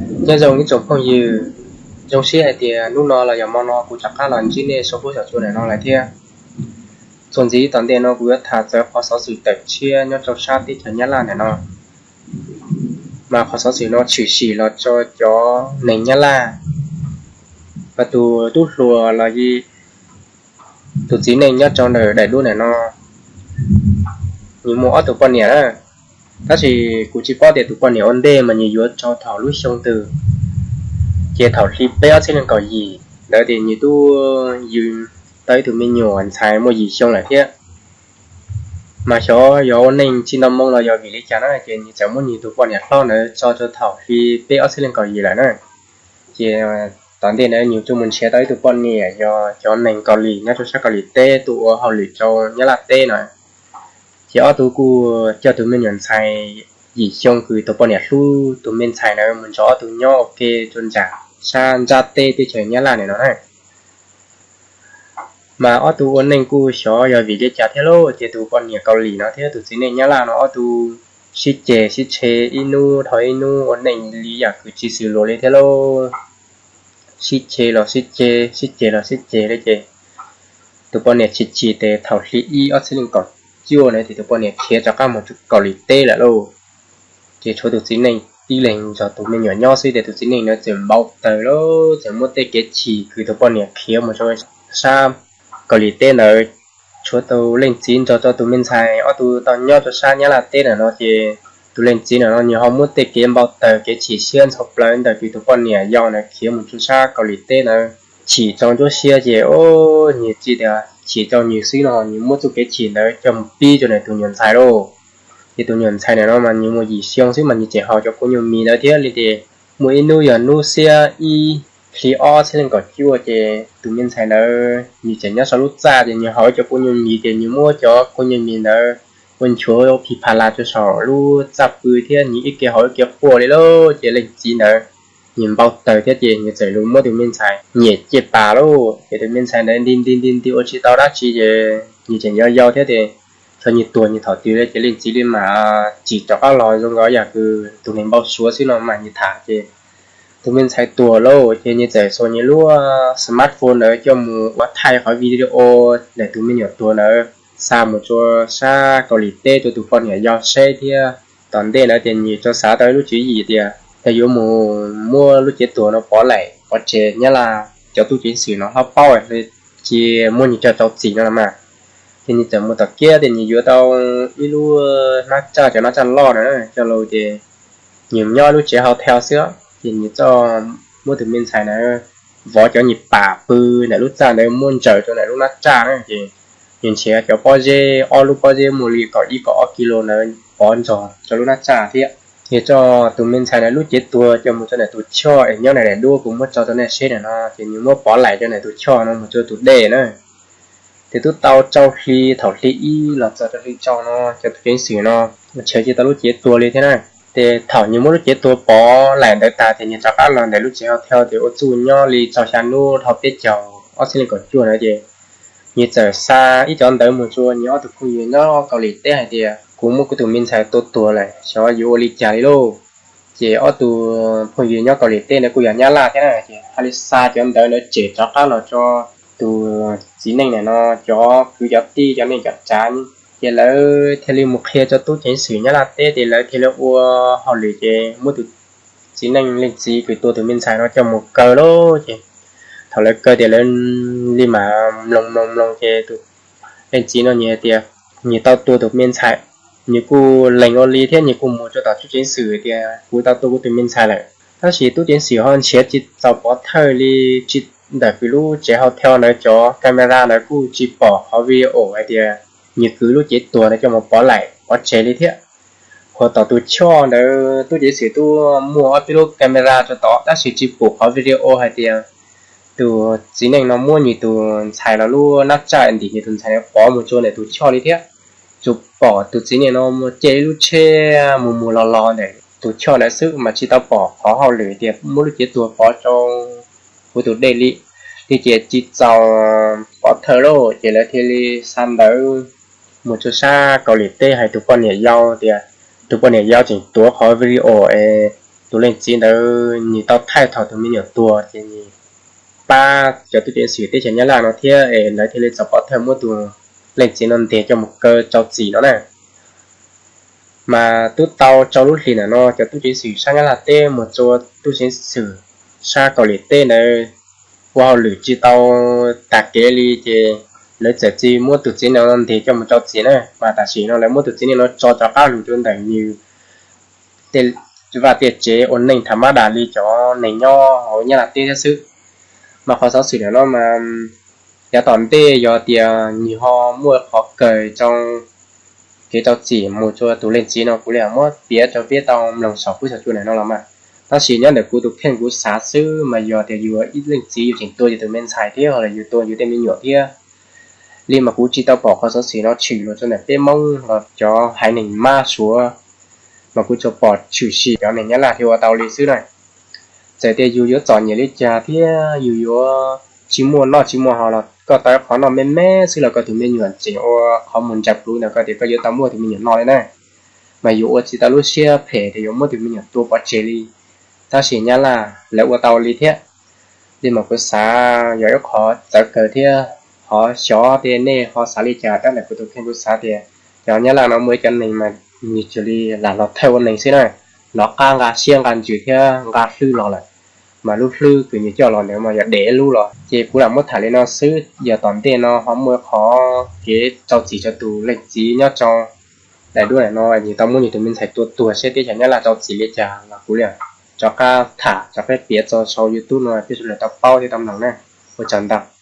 Nyob zoo ib tsoom phooj ywg, zoo siab hais tias hnub no los yog hmo no kuv rov qab los ntsib nej saum huab saum cua ntawm no lawm thiab. Txuas ntxiv tom ntej no kuv yuav tham txog qhov xov xwm tawm tshiab nyob rau sab teb chaws Nyab Laj ntawm no. Mas qhov xov xwm no tshwm sim los rau cov neeg Nyab Laj, mas tus tub hluas los yog tus txiv neej nyob rau ntawm daim duab ntawm no, nws muaj ob tug poj niam na. Tab sis kuv tsis paub tias tus poj niam ua ntej mas nws yuav rau thaum lub xyoo twg, ces thaum hli peb ob txhiab leej kaum yim ntawd ces nws twb yug tau ib tug me nyuam ntxhais muaj yim xyoo lawm thiab. Mas xyov yog ua neej tsis nto moo los yog vim li cas na, ces nws txawm muab nws tus poj niam hlob ntawd tso rau thaum hli peb ob txhiab leej kaum yim lawm na. Ces tom ntej ntawd nws tuaj mus nrhiav tau ib tug poj niam yog cov neeg Kaus Lim nyob rau sab Kaus Lim teb tuaj ua hauj lwm rau Nyab Laj teb no. Ces ob tug kuj coj tus me nyuam ntxhais yim xyoo kws tus poj niam hlub tus me ntxhais ntawd mus nrog ob tug nyob ua ke rau nram sab nrab teb teb chaws Nyab Laj ntawm no na. Mas ob tug ua neej kuj xyov yog vim li cas thiab lauj, ces tus poj niam Kaus Lim no thiab tus txiv neej Nyab Laj no ob tug sib ceg sib tshe ib hnub dhau ib hnub ua neej li yam kws tsis xws luag li thiab lauj. Sib ceg los sib ceg, sib ceg los sib ceg li ces tus poj niam chim chim ces thaum hli ib ob txhiab leej kaum cuaj na ces tus poj niam khiav rov qab mus rau Kaus Lim teb lawm lauj. Ces tshuav tus txiv neej tib leeg nrog tus me nyuam nyob xwb ces tus txiv neej ntawd txawm npau taws lauj, txawm muab tej kev chim kws tus poj niam khiav mus rau sab Kaus Lim teb ntawd. Tshuav tus leej txiv nrog rau tus me ntxhais ob tug tau nyob rau sab Nyab Laj teb ntawm no ces tus leej txiv ntawm no nws ho muab tej kev npau taws kev chim siab ntxhov plaws ntawm kws tus poj niam yau ntawd khiav mus rau sab Kaus Lim teb ntawd chim rau ntsuab siab ces nws tsis tias chim rau nws xwb no nws muab txuj kev chim ntawd coj mus pib rau ntawm tus nyuam ntxhais lauj. Ces tus nyuam ntxhais ntawm no mas nws muaj yim xyoo xwb mas nws tseem haus cov kua nyuj mis ntawd thiab li ces muaj ib hnub yog hnub xiab ib hli ob txhiab leej kaum cuaj ces tus me ntxhais ntawd nws tseem nyob saum lub txaj ces nws haus cov kua nyuj mis ces nws muab cov kua nyuj mis ntawd ua nchuav phi pha la rau saum lub txaj pw thiab nws ib ke haus ib ke quaj li lauj. Ces leej txiv ntawd nws npau taws thiab ces nws txawm lug muab tus me ntxhais nyem ciaj pas lauj. Ces tus me ntxhais ntawd nti nti nti nti ua tsis tau dab tsi ces nws tseem yau yau thiab ces txog nws tuag nws thaum twg li ces leej txiv li mam tsim rov qab los zoo nkaus yam kws tus neeg npau suav xwb no mas nws tham ces tus me ntxhais tuag lauj ces nws txawm xuas nws lub smartphone ntawd coj mus ua thaij qhov video ntawm tus me nyuam tuag ntawd xa mus rau sab Kaus Lim teb rau tus poj niam yau saib thiab. Tom ntej ntawd ces nws tau xav tau ib lub tswv yim tias yog yuav mus muab lub cev tuag no pov laim pov tseg Nyab Laj cov tub ceev xwm no hlob paub cia muab nws coj rau txim no los mas. Ces nws txawm mus tom kiab ces nws yuav tau ib lub hnab tsaj cov hnab tsaj loj na coj los ces nws nyob lub tsev hau thau xwb ces nws txawm muab tus me ntxhais ntawd vov cov nyuag pam pw ntawm lub txaj ntawd muab ntsaws rau ntawm lub hnab tsaj na ces nws nrhiav cov pob zeb ob lub pob zeb muaj li kaum ib kaum ob kis lus ntawd pov ntog rau lub hnab tsaj thiab. Ces coj tus me ntxhais ntawd lub cev tuag coj mus rau ntawm tus choj es nyob ntawm daim duab kuv muab tso rau nej saib ntawm no ces nws muab pov laim rau ntawm tus choj no mus rau tus dej na. Ces twb tau rau hli, thaum hli ib los txog rau hli rau no cov tub ceev xwm no nrhiav tsis tau lub cev tuag li thiab na. Ces thaum nws muab lub cev tuag pov laim ntawd tas ces nws rov qab los ntawm lub tsev hau thau ces ua txuj nyob li rau xya hnub dhau peb caug ob txhiab leej kaum cuaj ntawd ces nws txawm xa ib cov ntawv mus rau nws ob tug phooj ywg nyob Kaus Lim teb hais tias kuv muab kuv tus me ntxhais tua tuag lawm xyov yuav ua li cas li lauj. Ces ob tug phooj ywg nyob Kaus Lim teb ntawd kuj yog Nyab Laj thiab na ces thiaj li xa cov ntawv ntawd tseg rov qab los rau tus txiv neej ntawm no cov kwv cov tij cov neej cov tsav ces lawv thiaj li mus qhia rau tub ceev xwm Nyab Laj teb ces lawv thiaj li ua hauj lwm ces muab tus txiv neej leej txiv kws tua tus me ntxhais no coj mus kaw lauj. Ces thaum lawv kaw ces lawv li mam mloog mloog mloog ces tus leej txiv no nws hais tias nws tau tua tus me ntxhais, nws kuj lees ua li thiab nws kuj mus rau tom tub ceev xwm tias kuv tau tua kuv tus me ntxhais lawm. Tab sis tub ceev xwm ho nrhiav tsis txaus pov thawj li, tsis ntawm kws lub tsev hau thau ntawd cov camera ntawd kuj tsis pom qhov video hais tias nws kwv lub cev tuag ntawd coj mus pov laim pov tseg li thiab. Qhov tom tus choj ntawd tub ceev xwm twb muaj ob peb lub camera rau tod tab sis tsis pom qhov video hais tias tus txiv neej no muab nws tus ntxhais los lub hnab tsaj ntim nws tus ntxhais no pov mus rau ntawm tus choj li thiab. Tsuas pom tus txiv neej no mus caij ib lub tsheb mus mus los los ntawm tus choj ntawd xwb mas tsis tau pom qhov hauj lwm tias muab lub cev tuag pov rau puag tus dej li. Li ces tsis txaus pov thawj lauj ces lawv thiaj li xa ntawv mus rau sab Kaus Lim teb hais tus poj niam yau tias tus poj niam yau tseem tuav qhov video es tus leej txiv ntawd nws tau thaij thaum tus me nyuam tuag ces nws pab cov tub ceev xwm teb chaws Nyab Laj no thiab es lawv thiaj li txaus pov thawj muab tus leej txiv no ntes coj mus kaw rau txim no na. Mas twb tau rau lub hlis ntawm no cov tub ceev xwm sab Nyab Laj teb mus rau tub ceev xwm sab Kaus Lim teb ntawd ua hauj lwm tsis tau tag kev li ces lawv txawm tsis muab tus txiv neej no ntes coj mus rau txim na, mas tam sim no lawv muab tus txiv neej no tso rov qab los rau ntawm nws tej vaj tej tsev ua neej tham mab dam li cov neeg nyob hauv Nyab Laj teb thiab xwb. Mas qhov xov xwm ntawm no mas yav tom ntej yog tias nws ho muaj qhov kawg rau kev rau txim mus rau tus leej txiv no kuv li muab piav rau peb tau mloog saum huab saum cua ntawm no los mas. Tab sis nyob ntawm kuv tus kheej kuv xav xwb mas yog tias yus ib leej txiv yus tseem tua yus tus me ntxhais thiab los yus tua yus tej me nyuam thiab li mas kuv tsis tau pom qhov xov xwm no tshwm los rau ntawm peb Hmoob los cov haiv neeg mab Suav, mas kuv tsuas pom tshwm sim cov neeg Nyab Laj thiaj ua tau li xwb na. Txawm tias yus yuav txom nyem li cas thiab yus yuav tsis muaj noj tsis muaj haus los koj tau qhov noj me me xwb los koj tus me nyuam tseem ua qhov mus ntsa pluv ntawm koj tias koj yuav tau muab tus me nyuam no li na. Mas yus ua tsis tau lub siab phem tias yuav muab tus me nyuam tua pov tseg li, tab sis Nyab Laj lawv ua tau li thiab. Li mas kuv xav yog ib qhov txawv kawg thiab, qhov xyov tias nej ho xav li cas tab sis kuv tus kheej kuv xav tias cov Nyab Laj no muaj ib cov neeg mas nws cia li lam los thawj ua neeg xwb na, los qab nqa siab nqa ntsws thiab nqa hlwb los lawm, mas lub hlwb kws nws coj los ntawd mas yog dev lub los. Ces kuv lam muab tham li no xwb, yog tom ntej no ho muaj qhov kev rau txim rau tus leej txiv nyob rau daim duab no nws tau muab nws tus me ntxhais tua tuag seb teb chaws Nyab Laj rau txim li cas los kuv li rov qab tham rov qab piav tso saum YouTube no peb sawv daws tau paub thiab tau mloog na. Ua tsaug ntau.